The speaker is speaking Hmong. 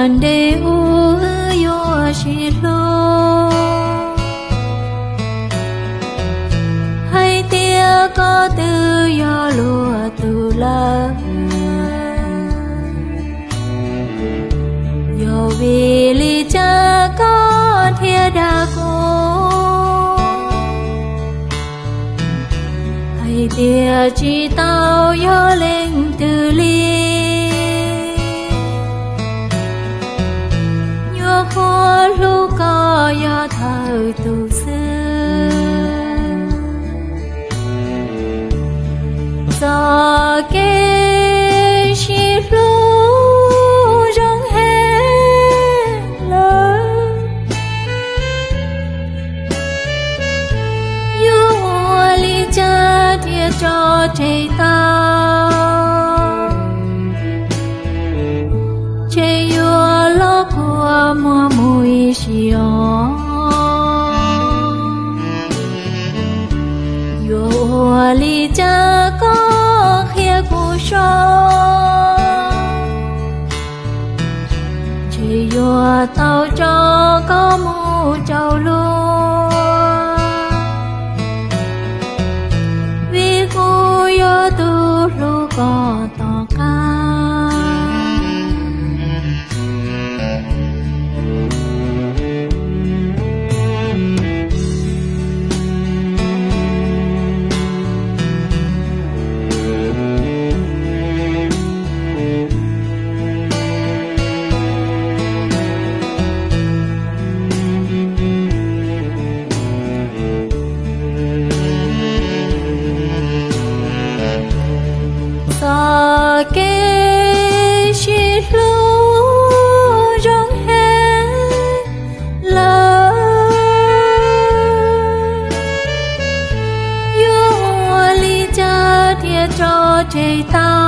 Nrog nreg ub wb yuav sib hlub, hais tias koj twb yog luag tus lawm. Yog vim li cas koj thiaj dag kuv hais tias tsis tau yog leej twg li? Nyuam qhuav hlub koj yog thawj tus xwb. Txoj kev sib hlub zoo heev lawm, yuav ua li cas thiaj tso tseg tau? Ntshe yuav los kua muag mus ib sim os. Yuav ua li cas koj qhia kuv so, ntshe yuav tau tso koj mus rau luag, vim kuv yog tus hlub koj tom qab. Txoj kev sib hlub zoo heev lawm, yuav ua li cas thiaj tso tseg tau?